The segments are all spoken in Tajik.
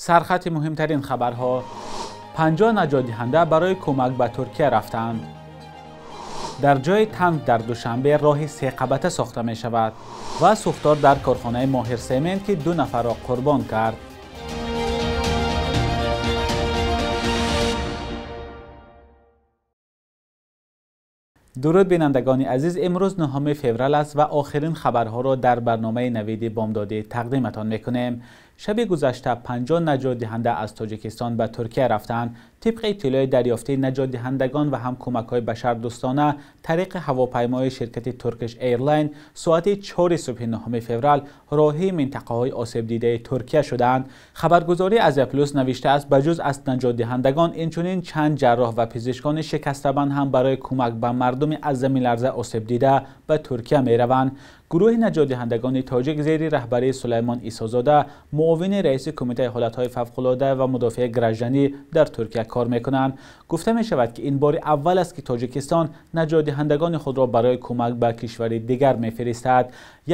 Сархати муҳимтарин хабарҳо. 50 наҷотдиҳанда барои кӯмак ба Туркия рафтанд. Дар ҷои танк дар Душанбе роҳи сеқабата сохта мешавад ва сӯхтор дар корхонаи Моҳир Семент, ки 2 нафарро қурбон кард. Дуруд бинандагони азиз, имрӯз 9 феврал аст ва охирин хабарҳоро дар барномаи навиди бомдодӣ тақдиматон мекунем. Шаби гузашта 50 наҷотдиҳанда аз Тоҷикистон ба Туркия рафтанд. Тибқи иттилои дарёфтии наҷотдиҳандагон ва ҳам кӯмакҳои башардӯстона тариқи ҳавопаймои ширкати Turkish Airlines соати 4 субҳи 9 феврал роҳии минтақаҳои осебдидаи Туркия шуданд. Хабаргузории Азия Плюс навиштааст, ба ҷуз аз наҷотдиҳандагон инчунин чанд ҷарроҳ ва пизишкони шикастабанд ҳам барои кӯмак ба мардуми аз заминларза осебдида ба Туркия мераванд. Гурӯҳи наҷотдиҳандагони тоҷик зери раҳбарии Сулаймон Исозода, муовини раиси Кумитаи ҳолатҳои фавқулода ва мудофиаи гражданӣ дар Туркия кор мекунанд. Гуфта мешавад, ки ин бори аввал аст, ки Тоҷикистон наҷотдиҳандагони худро барои кӯмак ба кишвари дигар мефиристад.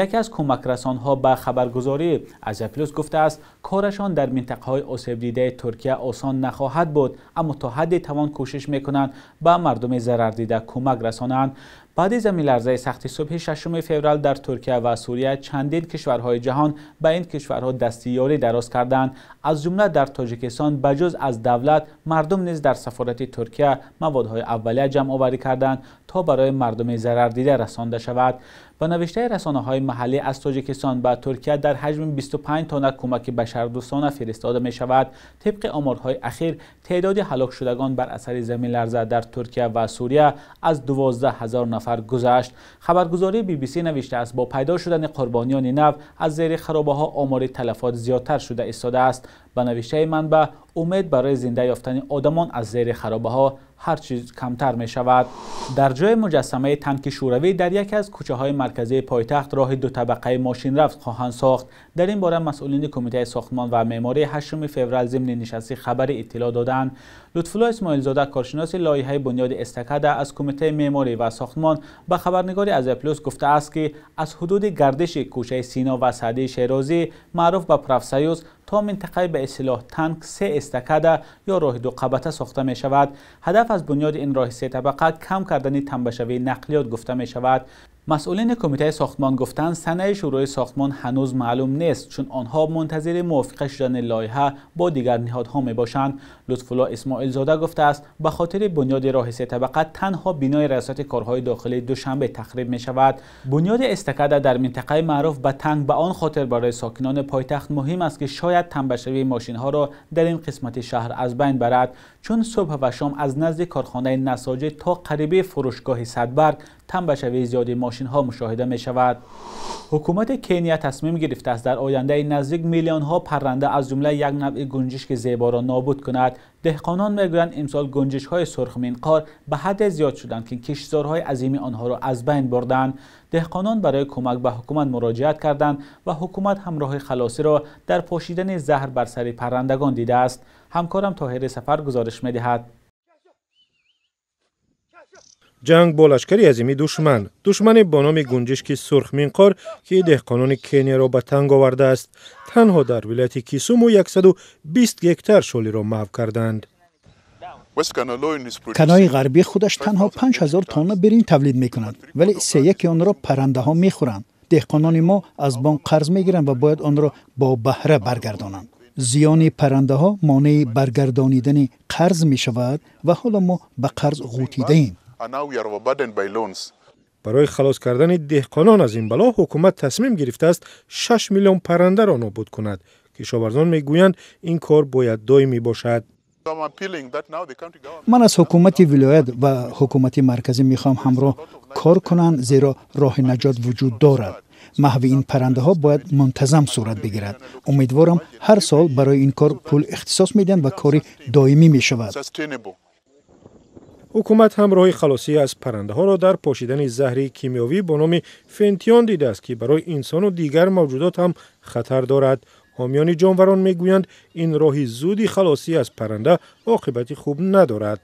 Яке аз кӯмакрасонҳо ба хабаргузории Азия Плюс гуфтааст, корашон дар минтақаҳои осебдидаи Туркия осон нахоҳад буд, аммо то ҳадди тавон кӯшиш мекунанд ба мардуми зарардида кӯмак расонанд. Баъди заминларзаи сахти субҳи 6 феврал дар Туркия ва Сурия чандин кишварҳои ҷаҳон ба ин кишварҳо дасти ёрӣ дароз карданд. Аз ҷумла дар Тоҷикистон ба ҷуз аз давлат мардум низ дар сафорати Туркия маводҳои аввалия ҷамъоварӣ карданд, то барои мардуми зарардида расонда шавад. Ба навиштаи расонаҳои маҳаллӣ аз Тоҷикистон ба Туркия дар ҳаҷми 25 тонна кӯмаки башардӯстона фиристода мешавад. Тибқи оморҳои ахир, теъдоди ҳалокшудагон бар асари заминларза дар Туркия ва Сурия аз 12 ҳазор нафар гузашт. Хабаргузории BBC навиштааст, бо пайдо шудани қурбониёни нав аз зери харобаҳо омори талафот зиёдтар шуда истодааст. Ба навиштаи манбаъ, умед барои зинда ёфтани одамон аз зери харобаҳо ҳар чиз камтар мешавад. Дар ҷои муҷассамаи танки шӯравӣ дар яке аз кӯчаҳои марказии пойтахт роҳи дутабақаи мошинрафт хоҳанд сохт. Дар ин бора масъулини Кумитаи сохтмон ва меъморӣ 8 феврал зимни нишасти хабарӣ иттилоъ доданд. Лутфулло Исмоилзода, коршиноси лоиҳаи бунёди эстакада аз Кумитаи меъморӣ ва сохтмон, ба хабарнигори Азия Плюс гуфтааст, ки аз ҳудуди гардиши кӯчаи Сино ва Саъдии Шерозӣ маъруф ба Профсоюз то минтақаи ба истилоҳ танк 3 эстакада ё роҳи дуқабата сохта мешавад. Ҳадаф аз бунёди ин роҳи сетабақа кам кардани тамбашавии нақлиёт гуфта мешавад. Масъулини Кумитаи сохтмон гуфтанд, санаи шурӯи сохтмон ҳанӯз маълум нест, чун онҳо мунтазири мувофиқа шудани лоиҳа бо дигар ниҳодҳо мебошанд. Лутфулло Исмоилзода гуфтааст, ба хотири бунёди роҳи сетабақа танҳо бинои раёсати корҳои дохилии Душанбе тахриб мешавад. Бунёди эстакада дар минтақаи маъруф ба танк ба он хотир барои сокинони пойтахт муҳим аст, ки шояд тамбашавии мошинҳоро дар ин қисмати шаҳр аз байн барад, чун субҳ ва шом аз назди корхонаи насоҷӣ то қариби фурӯшгоҳи Садбарг тамбашавии зиёди мошинҳо мушоҳида мешавад. Ҳукумати Кения тасмим гирифтааст дар ояндаи наздик миллионҳо парранда аз ҷумла як навъи гунҷишки зеборо нобуд кунад. Деҳқонон мегӯянд, имсол гунҷишҳои сурхминқор ба ҳадде зиёд шуданд, ки киштзорҳои азими онҳоро аз байн бурданд. Деҳқонон барои кӯмак ба ҳукумат муроҷиат карданд ва ҳукумат ҳам роҳи халосиро дар пошидани заҳр бар сари паррандагон дидааст. Ҳамкорам Тоҳири Сафар гузориш медиҳад. Ҷанг бо лашкари азими душман, душмане бо номи гунҷишки сурхминқор, ки деҳқонони Кенияро ба танг овардааст. Танҳо дар вилояти Кисуму 120 гектар шолиро маҳв карданд. Канои ғарбӣ худаш танҳо 5000 тонна биринҷ тавлид мекунад, вале сеяки онро паррандаҳо мехӯранд. Деҳқонони мо аз бонк қарз мегиранд ва бояд онро бо баҳра баргардонанд. Зиёни паррандаҳо монеи баргардонидани қарз мешавад ва ҳоло мо ба қарз ғӯтидаем. Барои халос кардани деҳқонон аз ин бало ҳукумат тасмим гирифтааст 6 миллион паррандаро нобуд кунад. Кишоварзон мегӯянд, ин кор бояд доимӣ бошад. Ман аз ҳукумати вилоят ва ҳукумати марказӣ мехоҳам ҳамроҳ кор кунанд, зеро роҳи наҷот вуҷуд дорад. Маҳви ин паррандаҳо бояд мунтазам сурат бигирад. Умедворам ҳар сол барои ин кор пул ихтисос медиҳанд ва кори доимӣ мешавад. Ҳукумат ҳам роҳи халосӣ аз паррандаҳоро дар пошидани заҳри кимиёвӣ бо номи фентион дидааст, ки барои инсону дигар мавҷудот ҳам хатар дорад. Ҳомиёни ҷонварон мегӯянд, ин роҳи зуди халосӣ аз парранда оқибати хуб надорад.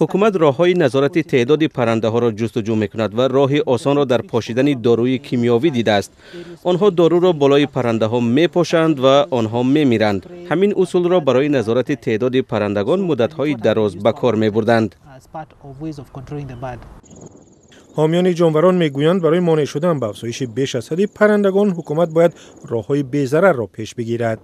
Ҳукумат роҳҳои назорати теъдоди паррандаҳоро ҷустуҷӯ мекунад ва роҳи осонро дар пошидани доруи кимиёвӣ дидааст. Онҳо доруро болои паррандаҳо мепошанд ва онҳо мемиранд. Ҳамин усулро барои назорати теъдоди паррандагон муддатҳои дароз ба кор мебурданд. Ҳомиёни ҷонварон мегӯянд, барои монеъ шудан ба афзоиши беш аз ҳадди паррандагон ҳукумат бояд роҳҳои безарарро пеш бигирад.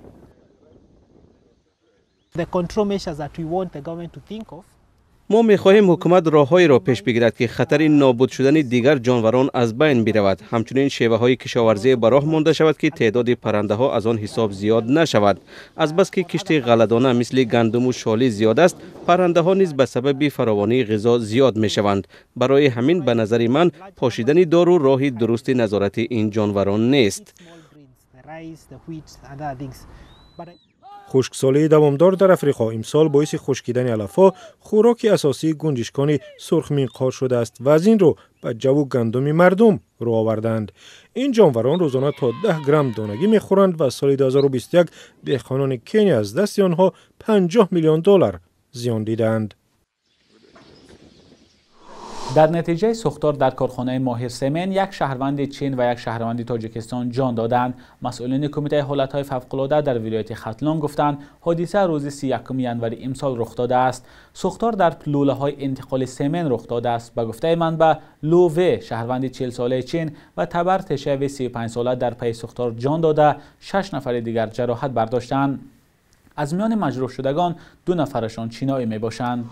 Мо мехоҳем ҳукумат роҳҳоеро пеш бигирад, ки хатари нобуд шудани дигар ҷонварон аз байн биравад. Ҳамчунин шеваҳои кишоварзие ба роҳ монда шавад, ки теъдоди паррандаҳо аз он ҳисоб зиёд нашавад. Азбаски кишти ғалладона мисли гандуму шолӣ зиёд аст, паррандаҳо низ ба сабаби фаровонии ғизо зиёд мешаванд. Барои ҳамин ба назари ман пошидани дору роҳи дурусти назорати ин ҷонварон нест. Хушксолии давомдор дар Африқо имсол боиси хушкидани алафҳо, хӯроки асосии гунҷишкони сурхминқор шудааст ва аз ин рӯ ба ҷаву гандуми мардум рӯ оварданд. Ин ҷонварон рӯзона то 10 грамм донагӣ мехӯранд ва соли 2021 деҳқонони Кения аз дасти онҳо 50 миллион доллар зиён дидаанд. Дар натиҷаи сӯхтор дар корхонаи Моҳир Семен як шаҳрванди Чин ва як шаҳрванди Тоҷикистон ҷон доданд. Масъулини Кумитаи ҳолатҳои фавқулода дар вилояти Хатлон гуфтанд, ҳодиса рӯзи 31 январи имсол рух додааст. Сӯхтор дар лӯлаҳои интиқоли семен рух додааст. Ба гуфтаи манбаъ, Лу Ве, шаҳрванди 40-солаи Чин ва Табар Тешави 35-сола дар пайи сӯхтор ҷон дода, 6 нафари дигар ҷароҳат бардоштанд. Аз миёни маҷрӯҳшудагон 2 нафарашон чиноӣ мебошанд.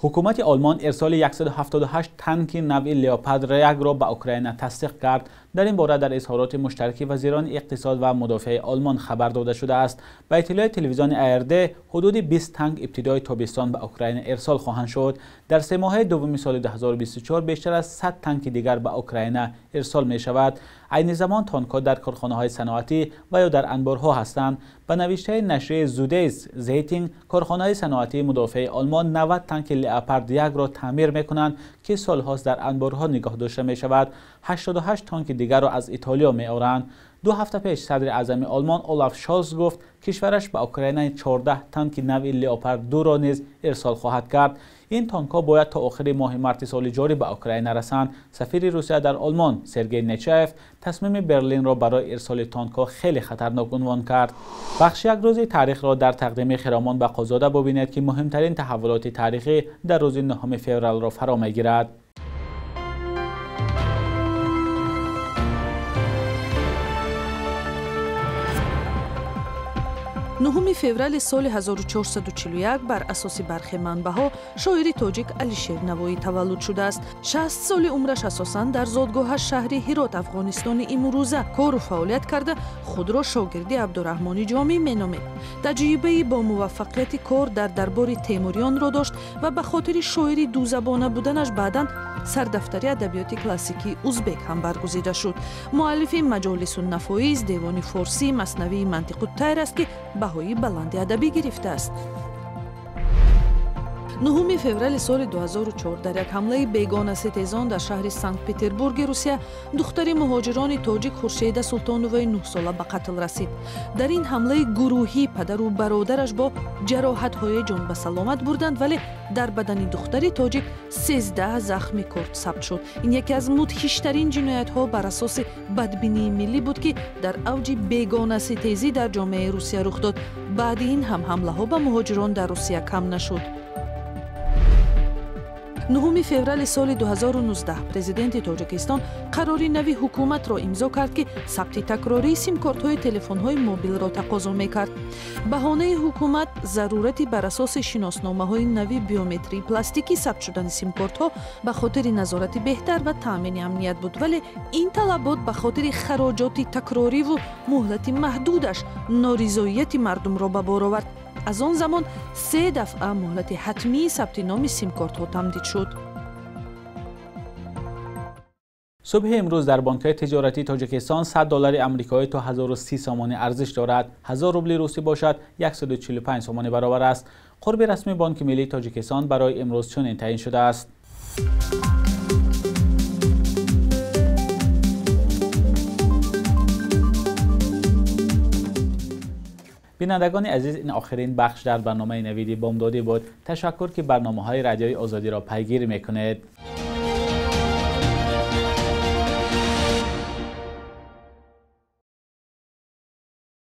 Ҳукумати Олмон ирсоли 178 танки навъи Леопард 1-ро ба Украина тасдиқ кард. Дар ин бора дар изҳороти муштараки вазирони иқтисод ва мудофиаи Олмон хабар дода шудааст. Ба иттилои телевизиони АРД, ҳудуди 20 танк ибтидои тобистон ба Украина ирсол хоҳанд шуд. Дар се моҳаи дуввуми соли 2024 бештар аз 100 танки дигар ба Украина ирсол мешавад. Айни замон танкҳо дар корхонаҳои саноатӣ ва ё дар анборҳо ҳастанд. Ба навиштаи нашрияи Зудейс Зейтинг, корхонаҳои саноатии мудофиаи Олмон 90 танки Леопард 1-ро таъмир мекунанд, ки солҳост дар анборҳо нигоҳ дошта мешавад. 88 танки дигарро аз Итолиё меоранд. 2 ҳафта пеш садри аъзами Олмон Олаф Шолц гуфт, кишвараш ба Украина 14 танки навъи Леопард 2-ро низ ирсол хоҳад кард. Ин танкҳо бояд то охири моҳи марти соли ҷорӣ ба Украина расанд. Сафири Русия дар Олмон Сергей Нечаев тасмими Берлинро барои ирсоли танкҳо хеле хатарнок унвон кард. Бахши як рӯзи таърихро дар тақдими Хиромон Бақозода бубинед, ки муҳимтарин таҳаввулоти таърихӣ дар рӯзи 9 февралро фаро мегирад. Нуҳуми феврали соли 1441 бар асоси бархе манбаъҳо шоири тоҷик Алишер Навоӣ таваллуд шудааст. 60 соли умраш асосан дар зодгоҳаш шаҳри Ҳирот, Афғонистони имрӯза, кору фаъолият карда, худро шогирди Абдураҳмони Ҷомӣ меномид. Таҷрибаи бо муваффақияти кор дар дарбори Темуриёнро дошт ва ба хотири шоири дузабона буданаш баъдан сардафтари адабиёти классикии узбек ҳам баргузида шуд. Муаллифи Маҷолисун-нафоиз, девони форсӣ, маснавии Мантиқут-тайр аст, ки баҳои баланди адабӣ гирифтааст. 9 феврали соли 2004 дар як ҳамлаи бегонаситезон дар шаҳри Санкт-Петербурги Русия духтари муҳоҷирони тоҷик Хуршеда Султоноваи 9-сола ба қатл расид. Дар ин ҳамлаи гурӯҳӣ падару бародараш бо ҷароҳатҳои ҷон ба саломат бурданд, вале дар бадани духтари тоҷик 13 захми корд сабт шуд. Ин яке аз мудҳиштарин ҷиноятҳо бар асоси бадбинии миллӣ буд, ки дар авҷи бегонаситезӣ дар ҷомеаи Русия рух дод. Баъди ин ҳам ҳамлаҳо ба муҳоҷирон дар Русия кам нашуд. 9 феврали соли 2019 президенти Тоҷикистон қарори нави ҳукуматро имзо кард, ки сабти такрории симкортҳои телефонҳои мобилро тақозо мекард. Баҳонаи ҳукумат зарурати бар асоси шиносномаҳои нави биометрии пластикӣ сабт шудани симкортҳо ба хотири назорати беҳтар ва таъмини амният буд, вале ин талабот ба хотири хароҷоти такрориву муҳлати маҳдудаш норизоияти мардумро ба бор овард. Аз он замон 3 дафъа муҳлати ҳатмии сабти номи симкортҳо тамдид шуд. Субҳи имрӯз дар бонкҳои тиҷоратии Тоҷикистон 100 доллари амрикоӣ то 1030 сомонӣ арзиш дорад. 1000 рубли русӣ бошад 145 сомонӣ баробар аст. Қурби расмии Бонки миллии Тоҷикистон барои имрӯз чунин таъин шудааст. Бинандагони азиз, ин охирин бахш дар барномаи Навиди Бомдодӣ буд. Ташаккур, ки барномаҳои Радиои Озодиро пайгирӣ мекунед.